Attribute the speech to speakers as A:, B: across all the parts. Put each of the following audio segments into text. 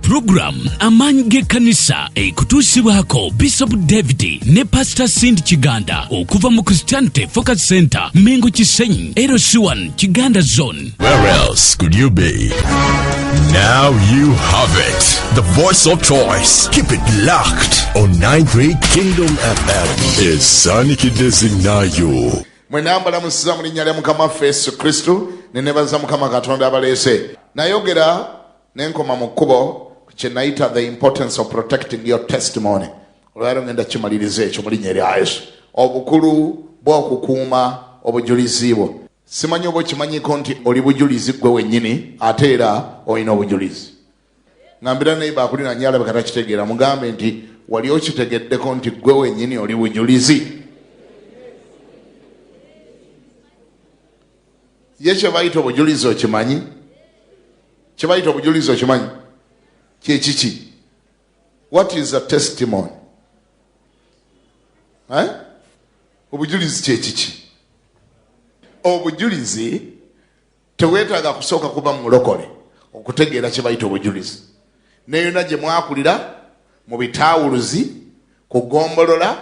A: Puroguramu Amaanyi g'Ekkanisa ekutuusibwako Bishop David ne Pastor Cindy Kiganda okuva mu Christianity Focus Center, Mengo Kisenyi, LC1 Kiganda Zone.
B: Where else could you be? Now you have it. The voice of choice. Keep it locked on 93 Kingdom FM. Esanikidde zinaayo.
C: Mwenna mbalamusiza mu linnya lya Mukama waffe Yesu Kristo, ne nebaza Mukama Katonda abaleese. Nayogera ne nkoma mu kkubo ku kye nayita the importance of protecting your testimony. Olwaleero ngenda kimaliriza ekyo mu linnya erya Yesu, obukulu bw'okukuuma obujulizi bwo. Simanyi oba okimanyiko nti oli bujulizi ggwe wennyini, ate era olina obujulizi. Ngambira neighbor akuliraanye alabika takitegeera, mugambe nti wali okitegeddeko nti ggwe wennyini oli bujulizi. Ye kye bayita obujulizi okimanyi? Kye bayita obujulizi okimanyi? Kye kiki? What is a testimony? Obujulizi kye kiki? Obujulizi teweetaaga kusooka kuba mulokole okutegeera kye bayita obujulizi. Ne yonna gye mwakulira, mu bitaawuluzi, ku ggombolola,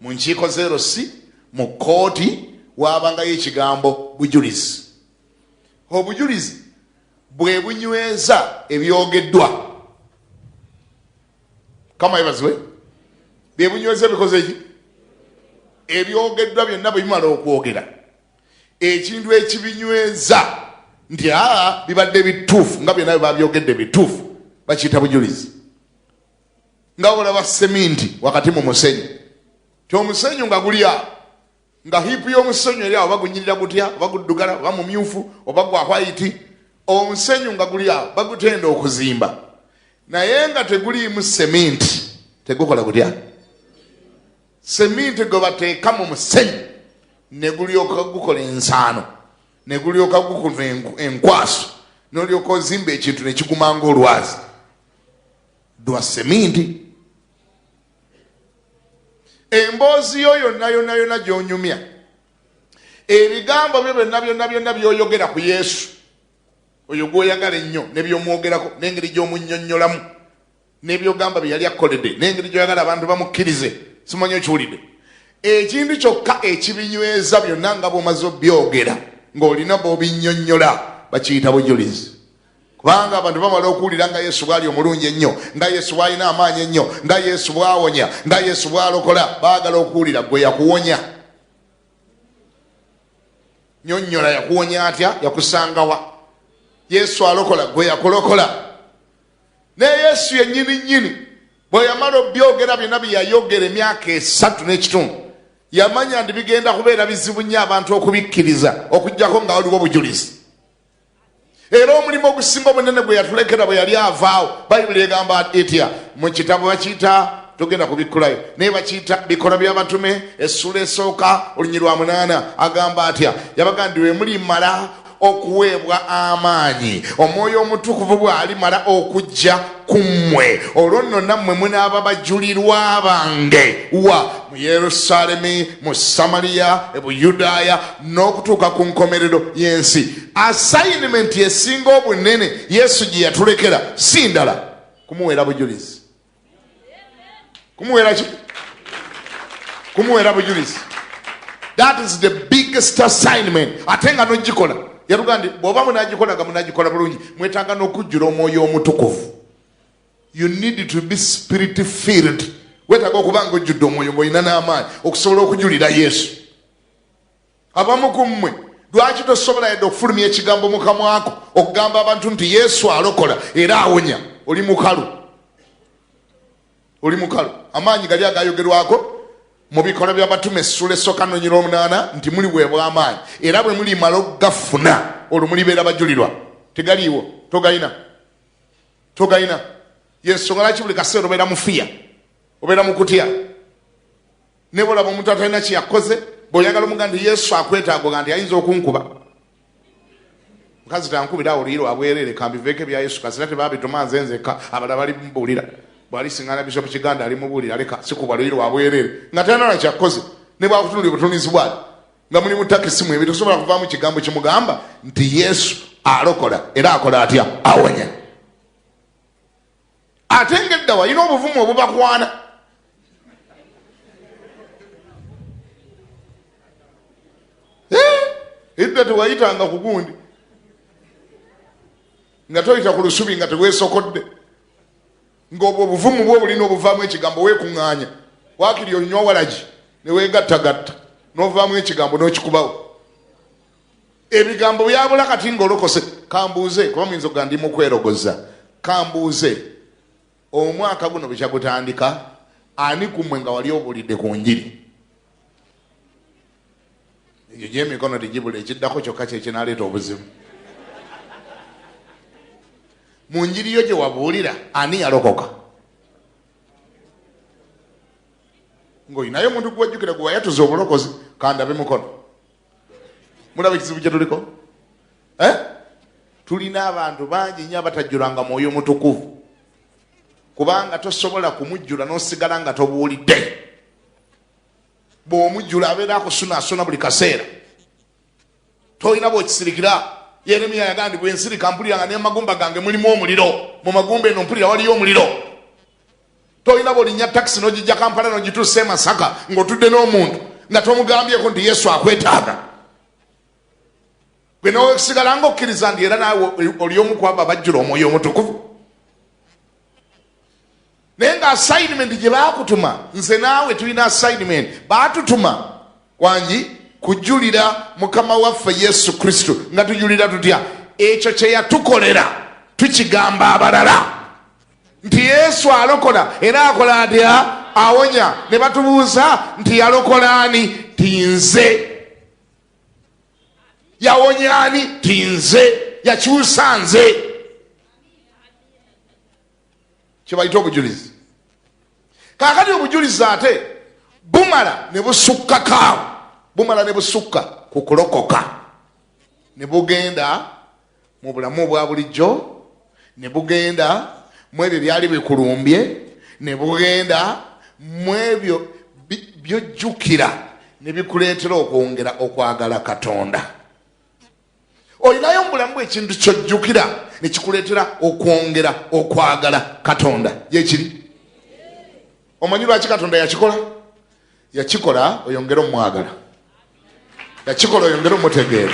C: mu nkiiko z'erosi, mu kkooti, waabangayo ekigambo bujulizi. Obujulizi bwe bunyweza ebyogeddwa. Mukama yeebazibwe. Bwe bunyweza ebikoze ki? Ebyogeddwa byonna bwe bimala okwogera, ekintu ekibinyweza nti aa bibadde bituufu nga byonna bye babyogedde bituufu, bakiyita bujulizi. Nga olaba seminti wakati mu musenyu, ti omusenyu nga guli awo, nga hiipu y'omusenyu eri awo, oba gunyirira gutya, oba guddugala, oba mumyufu, oba gwa white, omusenyu nga guli awo, bagutenda okuzimba, naye nga teguliimu seminti, tegukola gutya? Seminti gwe bateeka mu musenyu ne gulyoka gukola ensaano, ne gulyoka gukuva enkwaso, n'olyoka ozimba ekintu ne kiguma ng'olwazi lwa seminti. Emboozi yo yonna yonna yonna gy'onyumya, ebigambo byo byonna byonna byonna by'oyogera ku Yesu oyo gw'oyagala ennyo, ne by'omwogerako, n'engeri gy'omunnyonnyolamu, n'ebyogamba bye yali akkoledde, n'engeri gy'oyagala abantu bamukkirize, simanyi okiwulidde. Ekintu kyokka ekibinyweza byonna nga bw'omaze obyogera, ng'olina bw'obinnyonnyola, bakiyita bujulizi. Kubanga abantu bamala okuwulira nga Yesu bw'ali omulungi ennyo, nga Yesu bw'alina amaanyi ennyo, nga Yesu bw'awonya, nga Yesu bw'alokola, baagala okuwulira gwe yakuwonya. Nnyonnyola yakuwonya atya, yakusangawa. Yesu alokola, gwe yakulokola. Ne Yesu yennyini nnyini bwe yamala obyogera byonna bye yayogera emyaka esatu n'ekitundu, yamanya nti bigenda kubeera bizibu nnyo abantu okubikkiriza okuggyako nga waliwo obujulizi. Era omulimu ogusinga obunene gwe yatulekera bwe yali avaawo, Bayibuli egamba etya mu kitabo bakiyita, tugenda kubikkulayo, naye bakiyita Bikolwa by'Abatume essuula esooka olunyi lwa 8, agamba atya? Yabaga nti bwe mulimala okuweebwa amaanyi, Omwoyo Omutukuvu bw'alimala okujja ku mmwe, olwo nno nammwe munaaba bajulirwa bange wa? Mu Yerusaalemi, mu Samaliya, e Buyudaaya, n'okutuuka ku nkomerero y'ensi. Assignment esinga obunene Yesu gye yatulekera si ndala, kumuweera bujulizi. Kumuweera ki? Kumuweera bujulizi. That is the biggest assignment. Ate nga n'ogikola, yatugamba nti bw'oba munaagikola nga munaagikola bulungi, mwetaaga n'okujjula Omwoyo Omutukuvu. You need to be spirit filled. Weetaaga okuba nga ojjudde Omwoyo, ng'olina n'amaanyi okusobola okujulira Yesu. Abamu ku mmwe lwaki tosobola yadde okufulumya ekigambo mu kamwako okugamba abantu nti Yesu alokola era awonya? Oli mukalu, oli mukalu. Amaanyi gali agayogerwako mu Bikolwa by'Abatume essula esooka nonyera 8 nti muliweebwa amaanyi, era bwe mulimala okugafuna olwo mulibeera bajulirwa. Tegaliiwo, togalina, togalina. Yensonga lwaki buli kaseera obeera mu fiya, obeera mu kutya. Ne bw'olaba omuntu atalina kye yakoze, bw'oyagala omugamba nti Yesu akwetaaga, oga nti ayinza okunkuba. Mukazi tankubira awo oluyi lwa bwereere, kambiveeko ebya Yesu, kasita tebabituma nze nzekka, abalala bali mubuulira. Bw'alisiŋŋaana Bishop Kiganda alimubuulira, leka sikuba luyi lwa bwereere nga talina na kyakoze. Ne bw'akutunuulira obutunuulizi bw'ali nga muli mu takisi mwembi, tosobola kuvaamu kigambo kimugamba nti Yesu alokola era akola atya? Awonya. Ate ng'edda walina obuvumu obubakwana. Edda tewayitanga ku gundi, nga toyita ku lusubi nga teweesokodde, ng'obwo obuvumu bwo obulina obuvaamu ekigambo weekuŋŋaanya, waakiri onywa walagi ne weegattagatta n'ovaamu ekigambo n'okikubawo. Ebigambo byabula kati ng'olokose. Kambuuze, kuba muyinza okuga ndi mu kwerogoza. Kambuuze, omwaka guno bwe kyagutandika, ani ku mmwe nga wali obuulidde ku njiri? Egyo gy'emikono tegibula, ekiddako kyokka kye kinaaleeta obuzibu. Mu njiri yo gye wabuulira, ani yalokoka? Ng'olinayo omuntu gw'ojjukira gwe wayatuza obulokozi? Kandabe mukono. Mulaba ekizibu kye tuliko? Tulina abantu bangi nnyo abatajjulanga mwoyo mutukuvu, kubanga tosobola kumujjula n'osigala nga tobuulidde. Bw'omujjula abeera akusunaasuna buli kaseera, tolina bw'okisirikira. Yeremiya yagamba nti bwe nsirika mpulira nga n'emagumba gange mulimu omuliro, mu magumba eno mpulira waliyo omuliro. Tolina bw'olinnya takisi n'ogijja Kampala n'ogituusa e Masaka ng'otudde n'omuntu nga tomugambyeko nti Yesu akwetaaga. Gwe n'osigala ng'okkiriza nti era naawe oli omu ku abo abajjula omwoyo omutukuvu. Naye nga assignment gye baakutuma, nze naawe tulina assignment, baatutuma kwangi kujulira Mukama waffe Yesu Kristo. Nga tujulira tutya? Ekyo kye yatukolera tukigamba abalala nti Yesu alokola, era akola atya? Awonya. Ne batubuuza nti yalokola ani? Ti nze. Yawonya ani? Ti nze. Yakyusa nze. Kye bayita obujulizi. Kaakati obujulizi ate bumala ne busukkako awo, bumala ne busukka ku kulokoka, ne bugenda mu bulamu obwa bulijjo, ne bugenda mu ebyo byali bikulumbye, ne bugenda mu ebyo by'ojjukira ne bikuleetera okwongera okwagala Katonda. Olinayo mu bulamu bw'ekintu ky'ojjukira ne kikuleetera okwongera okwagala Katonda. Yekiri. Omanyi lwaki Katonda yakikola? Yakikola oyongere omwagala, yakikola oyongere omutegeera,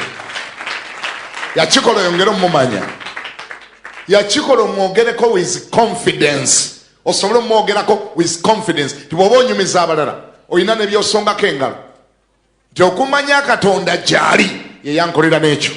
C: yakikola oyongere omumanya, yakikola omwogereko with confidence, osobole omwogerako with confidence. Ti bw'oba onyumiza abalala olina ne by'osongako engalo nti okumanya Katonda gy'ali ye yankolera n'ekyo.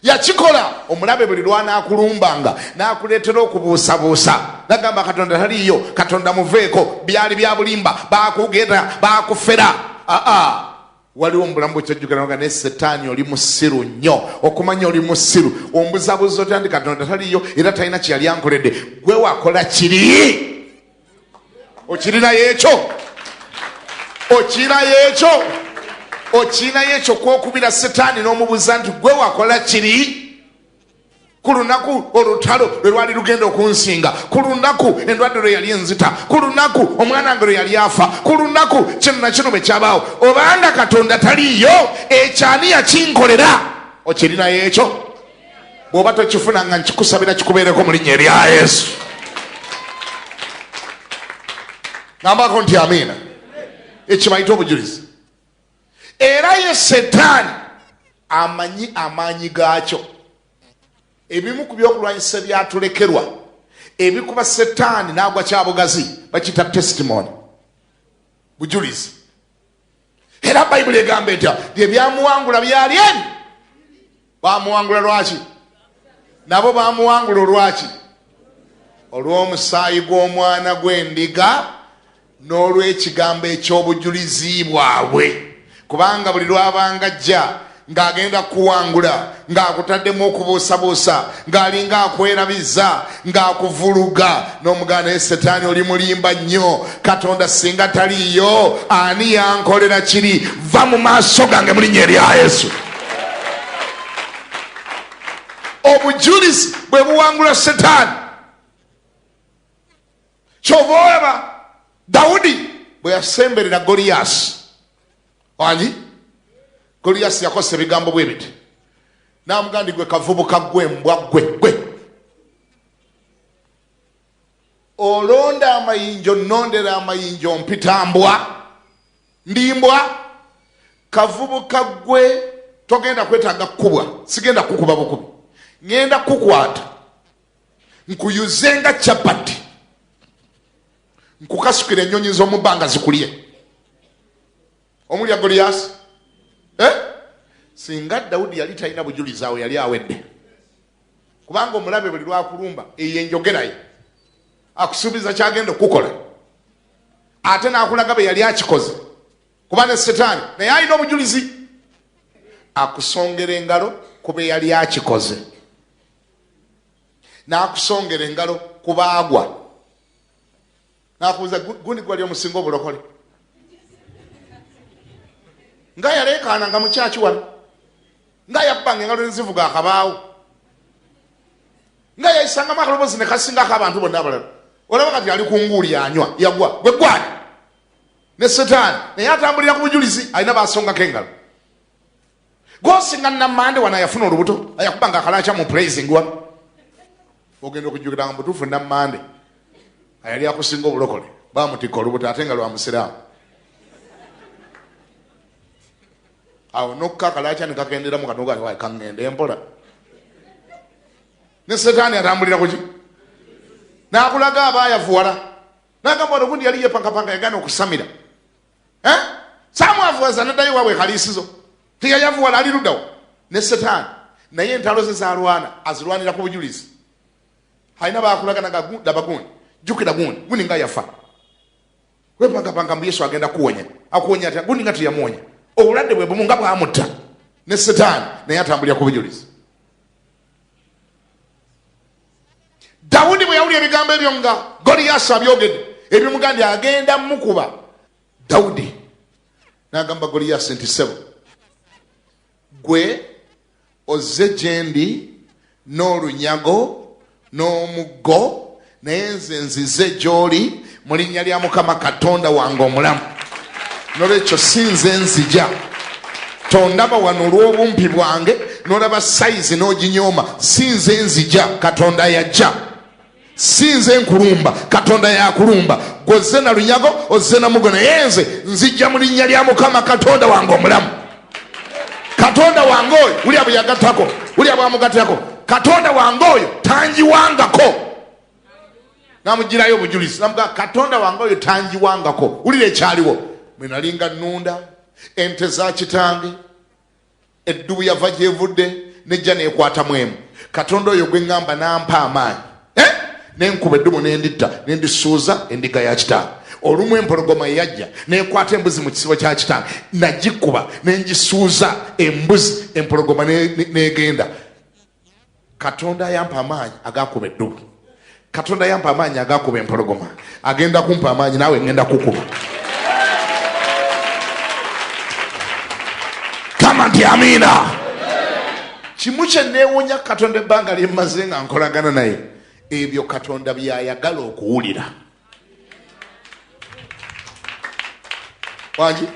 C: Yakikola omulabe buli lw'anaakulumbanga n'akuleetera okubuusabuusa, nagamba Katonda taliiyo, Katonda muveeko, byali bya bulimba, baakugera, baakufera. Aa, waliwo mu bulamu bwekyojjukira nga ne Setaani oli musiru nnyo, okumanya oli musiru, ombuzabuza otya nti Katonda taliiyo era talina kye yali ankoledde. Gwe wakola kiri, okirinayo ekyo, okirinayo ekyo, okirinayo ekyo kwokubira Setaani n'omubuuza nti gwe wakola kiri ku lunaku olutalo lwe lwali lugenda okunsinga, ku lunaku endwadde lwe yali enzita, ku lunaku omwana wange lwe yali afa, ku lunaku kino na kino bwe kyabaawo, obanga Katonda taliiyo, ekyo ani yakinkolera? Okirinayo ekyo? Bw'oba tokifuna nga nkikusabira kikubeereko mu linnya erya Yesu. Ngambako nti amiina. Ekyo bayita obujulizi. Era ye Setaani amanyi amaanyi gaakyo. Ebimu ku byokulwanyisa byatulekerwa ebikuba Setaani n'agwa kyabugazi bakiyita testimony, bujulizi. Era Bayibuli egamba etya? Ebyamuwangula byali eni. Bamuwangula lwaki? Nabo bamuwangula olwaki? Olw'omusaayi gw'omwana gw'endiga n'olw'ekigambo eky'obujulizi bwabwe. Kubanga buli lw'abanga ajja ng'agenda kuwangula, ng'akutaddemu okubuusabuusa, ng'alinga akwerabiza, ng'akuvuluga, n'omuganda naye Setaani oli mulimba nnyo, Katonda singa taliiyo ani yankolera kiri? Va mu maaso gange mu linnya erya Yesu. Obujulizi bwe buwangula Setaani. Kyova olaba Dawudi bwe yasemberera Goliyasi, wangi Goliyasi yakozesa ebigambo bwe biti, n'amugamba nti gwe kavubuka gwe mbwa gwe gwe. Olonda amayinja, onnondera amayinja, ompita mbwa, ndi mbwa. Kavubuka ggwe togenda kwetaaga kukubwa, sigenda kukuba bukubi, ŋŋenda kukukwata nkuyuze nga chapati, nkukasukira ennyonyi z'omu bbanga zikulye. Omulya Goliyasi? Singa Dawudi yali talina bujulizi awo yali awedde, kubanga omulabe buli lwakulumba eyo enjogera ye akusuubiza kyagenda okukola, ate n'akulaga bwe yali akikoze, kuba ne Setaani naye alina obujulizi, akusongera engalo ku bwe yali akikoze, n'akusongera engalo ku baagwa, n'akubuuza gundi gwali omusinga obulokole nga yaleekaana nga mukyaki wano, nga yabbanga engalo nezivuga akabaawo, nga yayisangamu akaloboozi ne kasingako abantu bonna abalala. Olaba kati ali ku nguuli anywa, yagwa gwe gwani. Ne Setaani naye atambulira ku bujulizi, alina basongako engalo. Gosinga Nammande wano ayafuna olubuto, ayakubanga akalakya mu praising wano, ogenda okujjukira nga mutuufu Nammande ayali akusinga obulokole bamutikka olubuto ate nga lwa musiraamu. Awo nokka akalakya ne kakenderamu kanoga kaŋŋende empola. Ne Setaani atambulira kuki? N'akulaga abaayavuwala, n'agamba wano gundi yali yepankapanga yagaana okusamira, saamwavuwaza naddayo waabwe kaliisizo, teyayavuwala ali luddawo. Ne Setaani naye entalo ze zalwana azirwanira ku bujulizi, alina baakulaga naga gundi, jjukira gundi, gundi nga yafa, wepankapanga mbu Yesu agenda kuwonya, akuwonya atya? Gundi nga teyamuwonya, obulwadde bwe bumu nga bwamutta. Ne Setaani naye atambulira ku bujulizi. Dawudi bwe yawulira ebigambo ebyo nga Goliyasi abyogedde, ebimugambye agenda mukuba, Dawudi n'agamba Goliyasi nti ssebo, gwe ozze gye ndi n'olunyago n'omuggo, naye nze nzize gy'oli mu linnya lya Mukama Katonda wange omulamu. Nolwekyo si nze nzija, tondaba wano olw'obumpi bwange n'olaba sayizi n'oginyooma, si nze nzija, Katonda yajja. Si nze nkulumba, Katonda yakulumba. Gw'ozze na lunyago, ozze na mugo, naye nze nzijja mu linnya lya Mukama Katonda wange omulamu. Katonda wange oyo, wulya bwe yagattako, wulya bw'amugattako, Katonda wange oyo tanjiwangako. Namugirayo obujulizi, namugamba Katonda wange oyo tanjiwangako. Wulira ekyaliwo, bwe nalinga nnunda ente za kitange, eddubu yava gyevudde nejja nekwatamu emu. Katonda oyo gwe ŋŋamba n'ampa amaanyi, nenkuba eddubu nenditta, nendisuuza endiga ya kitange. Olumu empologoma yajja nekwata embuzi mu kisibo kya kitange, nagikuba nengisuuza embuzi, empologoma negenda. Katonda yampa amaanyi agakuba eddubu, Katonda yampa amaanyi agakuba empologoma, agenda kumpa amaanyi naawe ngenda kukuba. Kama nti amiina. Kimu kye neewuunya Katonda ebbanga lye mmaze nga nkolagana naye, ebyo Katonda by'ayagala okuwulira. Wangi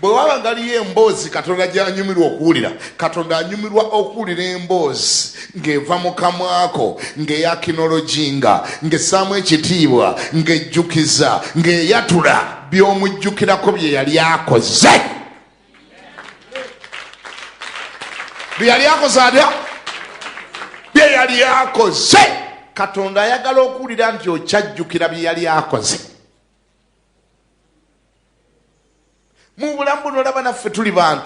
C: bwe waba ngaliyo emboozi Katonda gy'anyumirwa okuwulira, Katonda anyumirwa okuwulira emboozi ng'eva mu kamwako, ng'eyakinologinga, ng'essaamu ekitiibwa, ng'ejjukiza, ng'eyatula by'omujjukirako bye yali akoze. Bye yali akoze atya? Bye yali akoze. Katonda ayagala okuwulira nti okyajjukira bye yali akoze. Mu bulamu buno olaba naffe tuli bantu,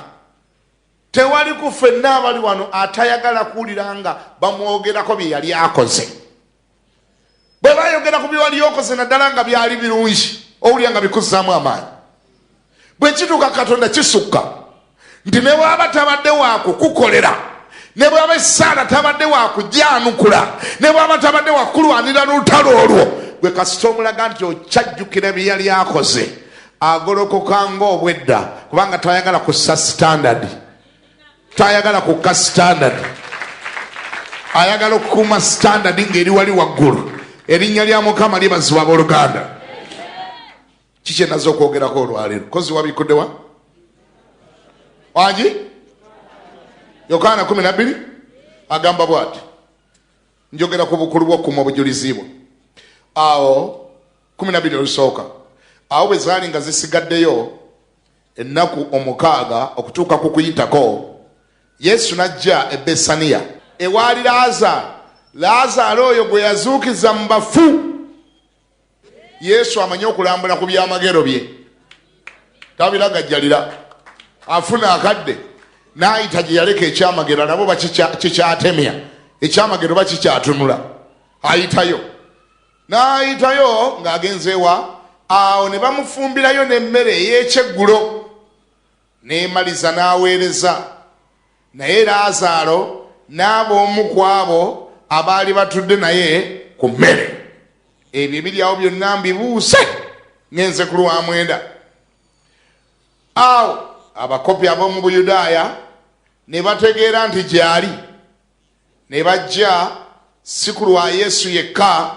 C: tewali ku ffenna abali wano atayagala kuwulira nga bamwogerako bye yali akoze. Bwe bayogera ku bye wali okoze naddala nga byali birungi, owulira nga bikuzzaamu amaanyi. Bwe kituuka Katonda kisukka nti ne bw'aba tabadde wa kukukolera, ne bw'aba essaala tabadde wa kugyanukula, ne bw'aba tabadde wa kukulwanira lutalo olwo, gwe kasita omulaga nti okyajjukira bye yali akoze, agolokoka ng'obwedda, kubanga tayagala kussa standard, tayagala kukka standard, ayagala okukuuma standard ng'eri wali waggulu. Erinnya lya Mukama lyebazibwa abooluganda. Kiki enaze okwogerako olwaleero? Kozi wabikuddewa wangi? Yokaana 12 agamba bw'ati, njogera ku bukulu bw'okukuuma obujulizi bwo. Awo 12 olusooka, awo bwe zaali nga zisigaddeyo ennaku 6 okutuuka ku kuyitako, Yesu n'ajja e Besaniya ewaali Laazaalo, Laazaalo oyo gwe yazuukiza mu bafu. Yesu amanyi okulambula ku byamagero bye, tabiragajjalira. Afuna akadde n'ayita gye yaleka ekyamagero, nabo kikyatemya ekyamagero, bakikyatunula, ayitayo n'ayitayo ng'agenze wa awo, ne bamufumbirayo n'emmere ey'ekyeggulo. N'emaliza n'aweereza, naye Laazaalo n'aba omu ku abo abaali batudde naye ku mmere. Ebyo ebiri awo byonna mbibuuse, ngenze ku lwa 9. Awo abakopi ab'omu Buyudaaya ne bategeera nti gy'ali, ne bajja si ku lwa Yesu yekka,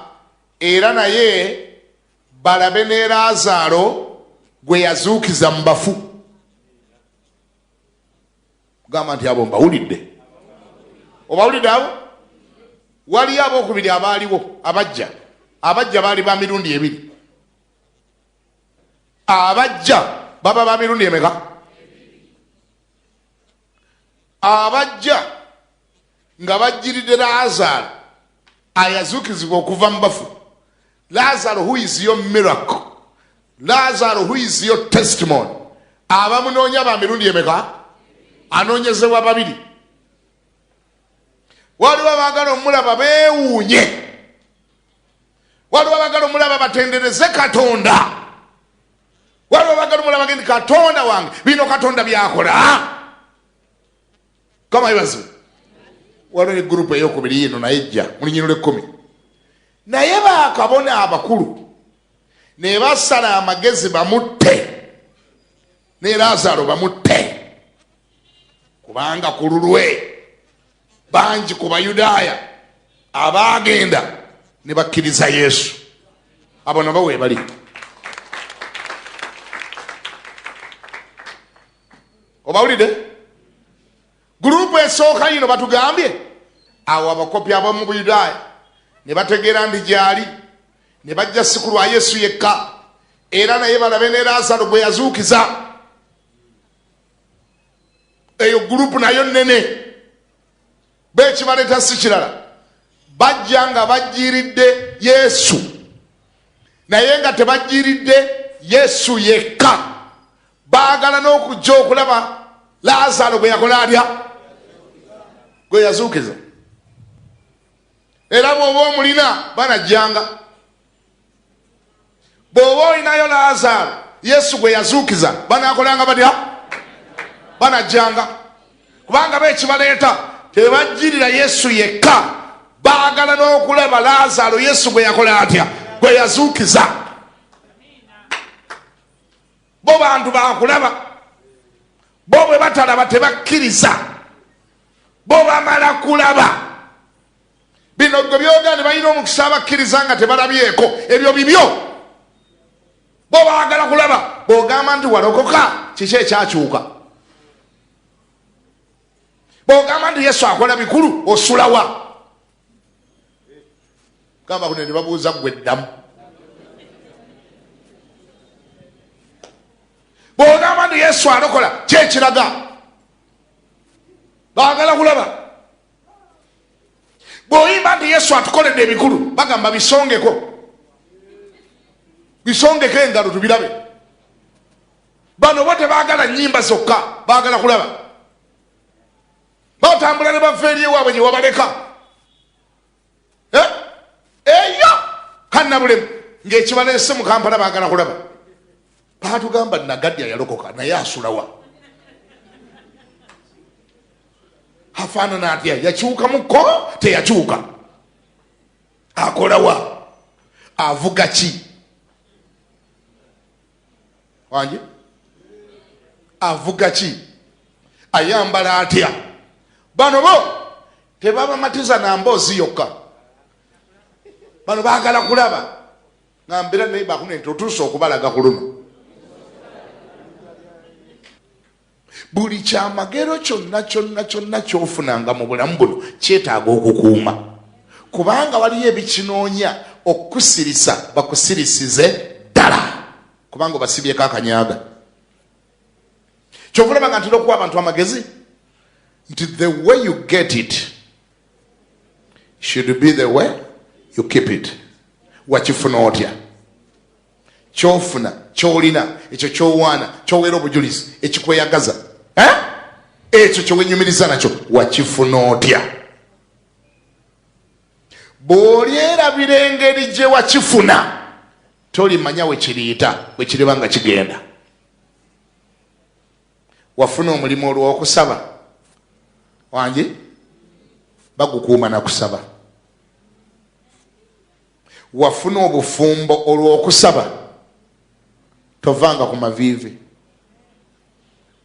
C: era naye balabe ne Laazaalo gwe yazuukiza mu bafu. Gamba nti abo mbawulidde. Obawulidde abo? Waliyo abookubiri abaaliwo abajja. Abajja baali ba mirundi ebiri. Abajja baba ba mirundi emeka? Abajja nga bajjiridde Laazaalo ayazuukizibwa okuva mu bafu. Laazaalo who is your miracle, Laazaalo who is your testimony. Abamunoonya ba mirundi emeka? Anoonyezebwa babiri. Waliwo abaagala omulaba beewuunye, waliwo abaagala omulaba batendereze Katonda, waliwo abaagala omulaba bagende Katonda wange, bino Katonda byakola. Kama yebazibu. Waliwo ne gurupu eyokubiri yino naye ejja mu lunyiriri lw'ekkumi. Naye bakabona abakulu ne basala amagezi bamutte, ne Laazaalo bamutte, kubanga ku lulwe bangi ku Bayudaaya abaagenda ne bakkiriza Yesu. Abo nabo we bali. Obawulidde? Gurupu esooka yino batugambye, awo abakopi ab'omu Buyudaaya ne bategeera nti gy'ali, ne bajja si ku lwa Yesu yekka, era naye balabe ne Laazaalo gwe yazuukiza. Eyo gurupu nayo nnene. Beekibaleeta si kirala, bajja nga bajjiridde Yesu, naye nga tebajjiridde Yesu yekka, baagala n'okujja okulaba Laazaalo gwe yakola atya, gwe yazuukiza. Era bw'oba omulina banajjanga. Bw'oba olinayo Laazaalo Yesu gwe yazuukiza, banaakolanga batya? Banajjanga. Kubanga beekibaleeta tebajjirira Yesu yekka, baagala n'okulaba Laazaalo Yesu gwe yakola atya, gwe yazuukiza. Bo bantu bakulaba, bo bwe batalaba tebakkiriza, bo bamala kulaba. Bino gwe byogera ne balina omukisa abakkiriza nga tebalabyeko, ebyo bibyo. Bo baagala kulaba. Bw'ogamba nti walokoka, kiki ekyakyuka? Bw'ogamba nti Yesu akola bikulu, osulawa? Gamba kuno ne babuuza ggwe ddamu. Bw'ogamba nti Yesu alokola, ki ekiraga? Baagala kulaba. Bw'oyimba nti Yesu atukoledde ebikulu, bagamba bisongeko, bisongeko engalo tubirabe. Bano bo tebaagala nnyimba zokka, baagala kulaba. Batambula ne bava eri ewaabwe gye wabaleka. Eyo kannabulemu ng'ekibaleese mu Kampala baagala kulaba. Baatugamba Nagadya yalokoka naye asulawa, afaanana atya, yakyukamukko teyakyuka, akolawa, avuga ki, wange avuga ki, ayambala atya. Bano bo tebabamatiza na mboozi yokka, bano baagala kulaba. Ngambira naye bakune nti otuuse okubalaga ku luno. Buli kyamagero kyonna kyonna kyonna kyofunanga mu bulamu buno kyetaaga okukuuma, kubanga waliyo ebikinoonya Okusirisa bakusirisize ddala, kubanga obasibyeko akanyaga. Kyova olaba nga ntera okuwa abantu amagezi nti the way you get it should be the way you keep it. Wakifuna otya? Kyofuna, kyolina, ekyo kyowaana, kyoweera obujulizi, ekikweyagaza, eh? Ekyo kyewenyumiriza nakyo wakifuna otya? Bw'olyerabira engeri gye wakifuna, tolimanya we kiriyita bwe kiriba nga kigenda. Wafuna omulimu olw'okusaba, wangi bagukuuma na kusaba. Wafuna obufumbo olw'okusaba, tovanga ku maviivi,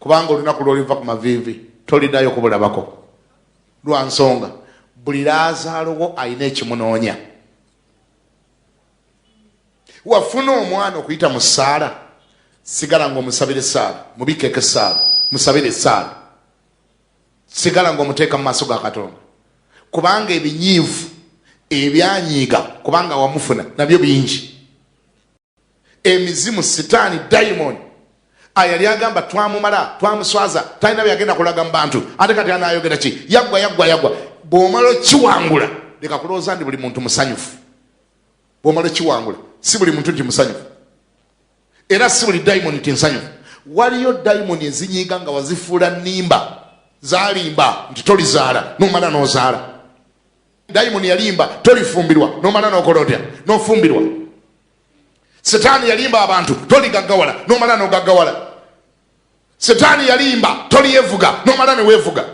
C: kubanga olunaku lw'oliva ku maviivi toliddayo kubulabako. Lwa nsonga buli laazaalo wo alina ekimunoonya. Wafuna omwana okuyita mu ssaala, sigala ng'omusabira essaala, mubikkeeko essaala, musabire essaala, sigala ng'omuteeka mu maaso ga Katonda, kubanga ebinyiivu ebyanyiiga kubanga wamufuna nabyo bingi. Emizimu, sitaani, dayimoni ayali agamba twamumala, twamuswaza, talina byagenda kulaga mu bantu, ate kati anayogera ki? Yaggwa, yaggwa, yaggwa. Bw'omala okiwangula, leka kulowooza nti buli muntu musanyufu. Bw'omala okiwangula, si buli muntu nti musanyufu, era si buli dayimoni nti nsanyufu. Waliyo dayimoni ezinyiiga nga wazifuula nnimba, zalimba nti tolizaala, nomala n'ozaala. Dayimoni yalimba tolifumbirwa, nomala n'okola otya? N'ofumbirwa. Setaani yalimba abantu toligaggawala, nomala n'ogaggawala. Setaani yalimba toliyevuga, nomala neweevuga.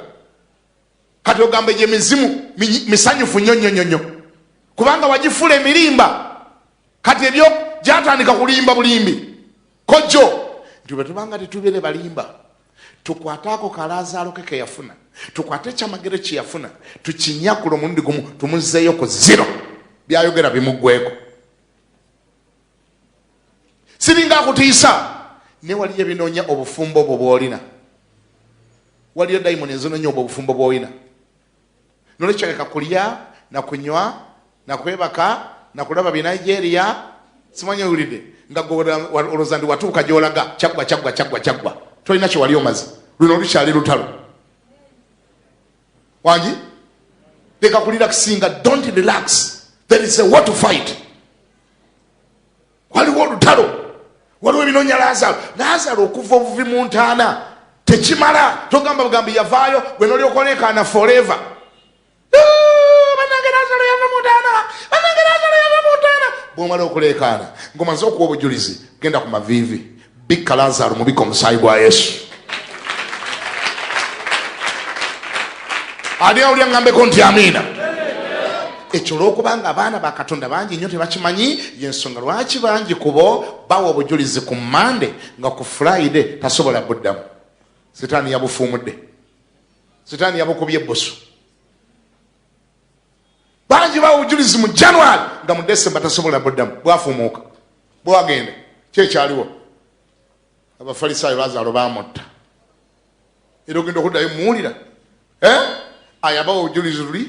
C: Kati ogamba egyo emizimu misanyufu nnyo nnyo nnyo nnyo, kubanga wagifuula emirimba. Kati ebyo gyatandika kulimba bulimbi kojjo nti bwe tubanga tetubeere balimba, tukwate ako kalaazaalo ke keyafuna, tukwate ekyamagero kye yafuna, tukinyakula omulundi gumu, tumuzeeyo ku zero, byayogera bimuggweko. Siringa akutiisa, naye waliyo ebinoonya obufumbo obwo bwolina, waliyo dayimoni ezinoonya obwo obufumbo bwolina. Nolwekyo leka kulya nakunywa nakwebaka nakulaba bye Nigeria, simanyi owulidde nga gwe olowooza nti watuuka gy'olaga, kyaggwa kyaggwa kyaggwa kyaggwa, tolina kye wali omaze, luno lukyali lutalo. Wangi leka kulirakisinga, don't relax, there is a war to fight. Waliwo olutalo, waliwo ebinoonya Lazaro. Lazaro okuva obuvi mu ntaana tekimala, togamba bugambi yavaayo gwe nolyoka oleekaana forever. Banange Lazaro yava mu ntaana, banange Lazaro yava mu ntaana. Bw'omala okuleekaana ng'omaze okuwa obujulizi, genda ku maviivi, bikka Lazaro, mubika omusaayi gwa Yesu. Ani awulira ngambeko nti amiina? Ekyo olw'okubanga abaana ba Katonda bangi nnyo tebakimanyi, yensonga lwaki bangi ku bo bawa obujulizi ku Mande nga ku Friday tasobola buddamu. Sitaani yabufuumudde, sitaani yabukubye ebbusu. Bangi bawa obujulizi mu January nga mu December tasobola buddamu, bwafuumuuka bwagenda. Kyekyaliwo Abafalisaayo Lazaro bamutta, era ogenda okuddayo muwulira ayabawa obujulizi luli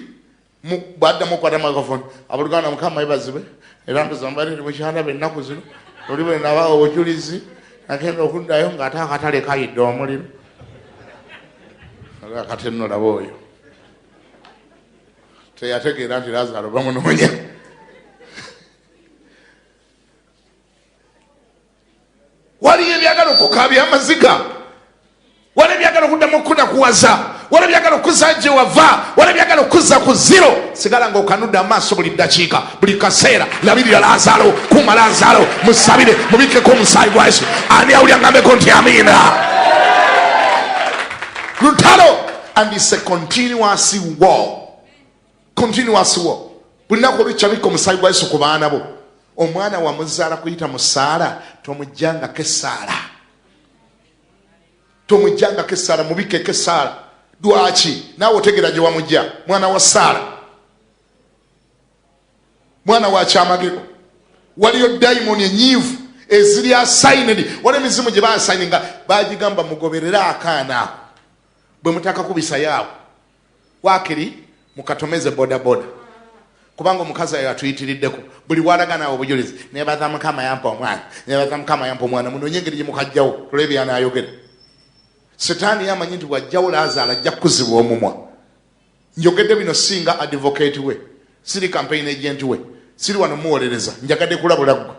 C: bwaddamu okukwata microphone, abooluganda Mukama yebazibwe, era ntuzambalire mukyalaba ennaku zino, oli bwe nabawa obujulizi agenda okuddayo ng'ate akatale kayidde omuliro. Akati nno laba oyo teyategeera nti Lazaro bamunoonya. Waliyo ebyagala okukaabya amaziga, waliyo ebyagala okuddamu okukunakuwaza, waliyo ebyagala okuza gye wava, waliyo ebyagala okuza ku zero. Sigala ng'okanudde amaaso buli ddakiika, buli kaseera. Labirira Lazaro, kuuma Lazaro, musabire, mubikkeko omusaayi gwa Yesu. Ani awulira ngambeko nti amiina? Lutalo, and it's a continuous war, continuous war. Buli lunaku olukyabikka omusaayi gwa Yesu ku baana bo. Omwana wamuzaala kuyita mu ssaala, tomuggyangako essaala, tomuggyangako essaala, mubikkeko essaala. Lwaki? Naawe otegeera gye wamugja. Mwana wa ssaala, mwana wa kyamagero. Waliyo dayimoni enyiivu eziri assigned, waliyo emizimu gye baassigninga, bagigamba mugoberere akaana ako, bwe mutakakubisa yaawo waakiri mukatomeze bodaboda. Kubanga omukazi ayo atuyitiriddeko buli walaga naawe obujulizi, nebaza Mukama yampa omwana, nebaza Mukama yampa omwana. Munoonye engeri gye mukajjawo, tulabe byanaayogera. Setaani yamanyi nti bw'ajjawo Laazaalo ajja kukuzibwa omumwa. Njogedde bino singa advocate we, siri campaign agent we, siri wano muwolereza, njagadde kulabula ggwe.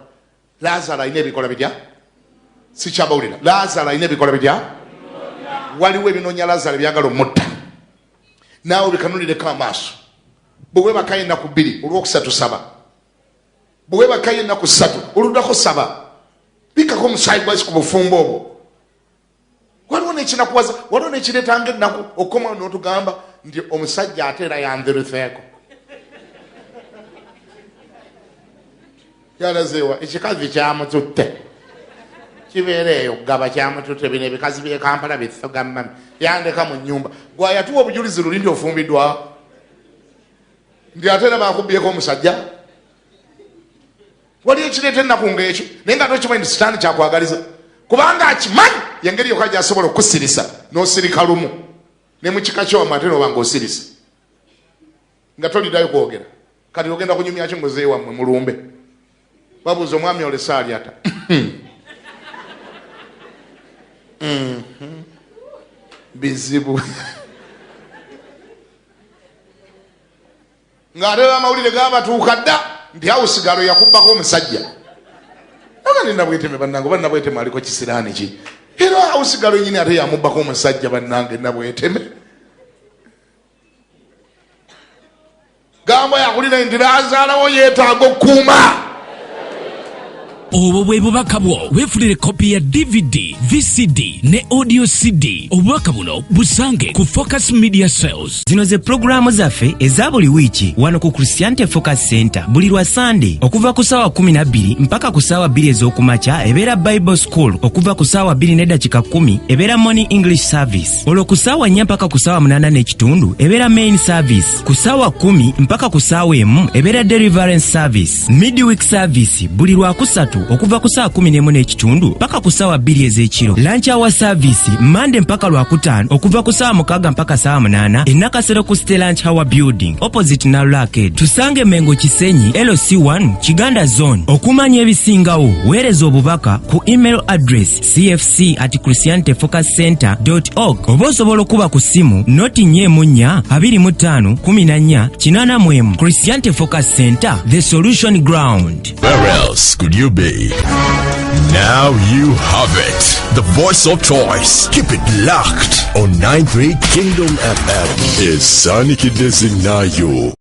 C: Laazaalo alina ebikola bitya? Sikyabawulira. Laazaalo alina ebikola bitya? Waliwo ebinoonya Laazaalo ebyagala omutta, naawe bikanulireko amaaso. Bwe weebakayo ennaku 2, olwokusatu saba. Bwe weebakayo ennaku 3, oluddako saba. Bikkako omusaayi gwa Yesu ku bufumbo obwo. Waliwo n'ekinakuwaza, waliwo n'ekireetanga ennaku okukomawo n'otugamba nti omusajja ate era yanziruseeko. Yalazeewa ekikazi kyamututte, kibeera eyo gaba kyamututte. Bino ebikazi by'e Kampala bisoga mami, yandeka mu nnyumba. Gwayatuwa obujulizi luli nti ofumbiddwa, nti ate era bakubyeko omusajja. Waliyo ekireeta ennaku ng'ekyo, naye nga tokimanyi nti sitaani kyakwagaliza, kubanga akimanyi yengeri yokka gyasobola okukusirisa n'osirika lumu ne mu kika kyowamu, ate n'oba ng'osirisa nga toliddayo kwogera. Kati ogenda kunyumya ki muzeeyi wammwe mulumbe? Babuuza omwami olese ali ata? Bizibu. Ng'ate amawulire gabatuuka dda nti awusigalo yakubbako omusajja. Aga ndi Nabweteme bannange, oba Nabweteme aliko kisiraani ki? Era awusigalo nyini ate yamubbako omusajja bannange Nabweteme. Gamba yakulira nti laazaalawo yeetaaga okukuuma.
A: Obwo bwe bubaka bwo. Weefunire kopi ya DVD, VCD ne audio CD. Obubaka buno busange ku Focus Media Sales.
D: Zino ze pulogulaamu zaffe eza buli wiiki wano ku Christianity Focus Center. Buli lwa Sande okuva ku ssaawa 12 mpaka ku ssaawa 2 ez'okumakya ebeera Bible School. Okuva ku ssaawa 2 n'eddakiika 10 ebeera Morning English Service. Olwo ku ssaawa 4 mpaka ku ssaawa 8 n'ekitundu ebeera Main Service. Ku ssaawa 10 mpaka ku ssaawa 1 ebeera Deliverance Service. Midweek Service buli lwakusatu okuva ku ssaawa 11 n'ekitundu mpaka ku ssaawa 2 ez'ekiro. Lunch hour Service Monday mpaka lwakutaano okuva ku ssaawa 6 mpaka ssaawa 8 e Nakasero ku City Lunch Hour Building opposite Nalula Arcade. Tusange Mengo Kisenyi LC1 Kiganda Zone. Okumanya ebisingawo weereza obubaka ku email address cfc@christianityfocuscenter.org oba osobola okuba ku ssimu noti 4 4 25 14 81. Christianity Focus Center, the solution ground.
B: Where else could you be? Now you have it. The voice of choice. Keep it locked on 93 Kingdom FM. Is Saniki Designayo.